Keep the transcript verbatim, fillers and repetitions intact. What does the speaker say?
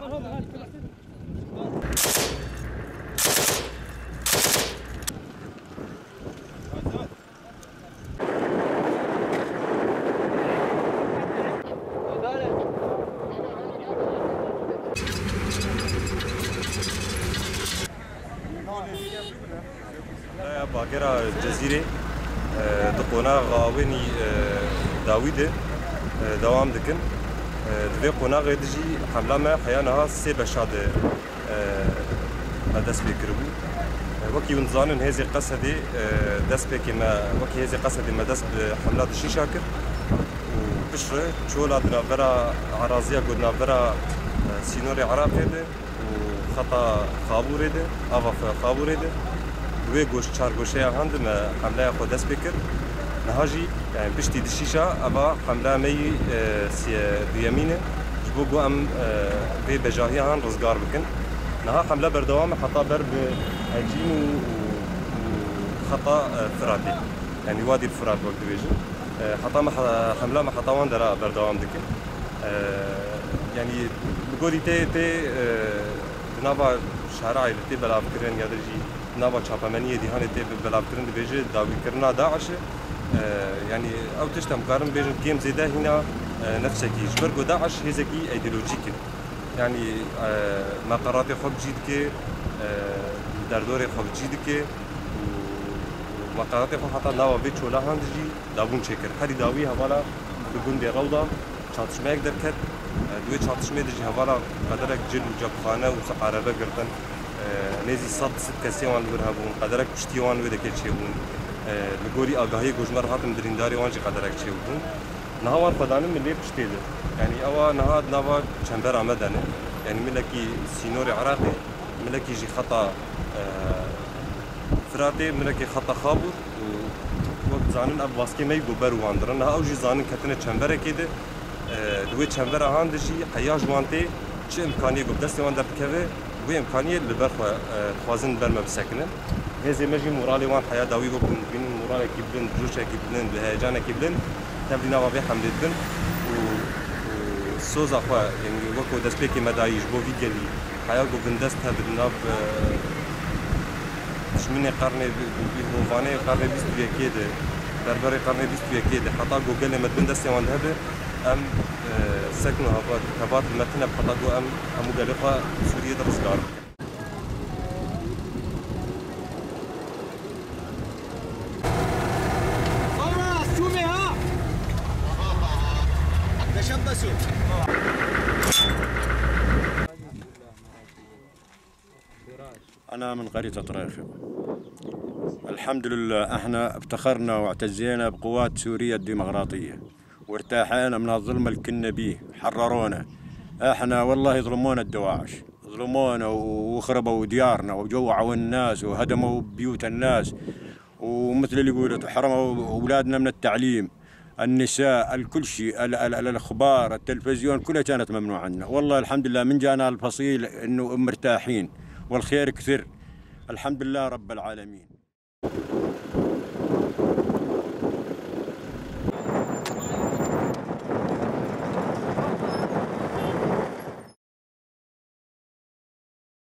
Raya bagera Cezîrê, e, di qonaxa Awênî, e, dawî de, e, dewam dikin. E, di vê qonaxê de jî hemla me heya niha sê beşa de, e, me dest pê kiribû. E, wekî hûn dizanin hêzê Qesedê, e, dest pêkê me, wekî hêzê Qesedê me dest bi hemla di şîşa kir û piştre çola di navbera eraziya ku di navbera, e, sînorê Iraqê de û xeta Xabûrê de, ava F-, Xabûrê de, bi wê goş-, çargoşeya han de me hemleya xwe dest pê kir. Niha jî, yani piştî di şîşa, eva hemleya me yî, e, siye-, duyemîn e, ji bo ku em, e, vê bejahiya han rizgar bikin. Niha hemle berdewam e heta ber bi Hecîn û, û, û xeta, e, Firatê. Yani Wadî Firat wek dibêjin. E, heta me he-, hemla me heta wan dera berdewam dike. E, yanî li gorî tê, tê, e, di nava şerayê li tê belavkirin ya de jî di nava çapemeniyê dîhanê tê bi-, belavkirin dibêje dawîkirina DAIŞ e. E, yanî ew tişt em karin bêjin kêm zêde hîna, e, ne tiştekî. Ji ber ku DAIŞ hêzekî îdeolojîk e. Yanî, e, meqeratê xwe bi cî dike, e, derdorê xwe bi cî dike û, û meqeratê xwe heta nava vê çolahan de jî dabûn çêkir. Herî dawî hevala di gundê Rewda çatişmeyek derket. E, di wê çatişmê de jî hevala qederek cil û cepxane û erebe girtin. E, nêzî sed, sed kesê wan li wir hebûn. Qederek kuştiyê wan wê dekê çêbûn. E, li gorî agahiyê ku ji me re hatin birîndarê wan jî qederek çêbûn. Niha wan xwe danin milê piştê de. Yanî ewa niha di nava çembera me de ne. Yanî milekî sînorê Iraqê, milekî jî xeta, e, Firatê, milekî xeta Xabûr û wek dizanin ev baskê me yî ku ber û wan dirin. Niha ew jî zanin ketine çemberekê de, e, di wê çembera han de jî heya ji wan tê çi imkaniyê ku bi destê wan derdikeve, wê imkaniyê li ber xwe, e, dixwazin ber me bisekinin. Hêzê me jî moralê wan heya dawî wek hûn dibînin, moralekî bilind, coşekî bilind, bi heyecanekî bilind tevlî nava vê hemlê dibin û, û soza xwe, yanî wek ku destpêkê me dayî ji bo vî gelî, heya ku bindest hebe di nav, e, dijminê qernê bi-, bi-, bi hovanê qernê bîst û yekê de, berberê qernê bîst û yekê de, heta ku gelê me di bin destê wan de hebe, em, e, sekn û hevat, hevat li me tune bi heta ku em hemû gelê xwe Sûriyê de rizgar bikin. أنا من قرية طريخة. الحمد لله، احنا افتخرنا واعتزينا بقوات سوريا الديمقراطية، وارتاحينا من الظلم اللي كنا بيه، حررونا. احنا والله ظلمونا الدواعش، ظلمونا وخربوا ديارنا وجوعوا الناس وهدموا بيوت الناس، ومثل اللي يقولوا حرموا أولادنا من التعليم. النساء، الكل شيء، ال-، ال-، ال-، الأخبار، التلفزيون، كلها كانت ممنوعة عندنا. والله الحمد لله من جانا الفصيل إنه مرتاحين، والخير كثر. الحمد لله رب العالمين.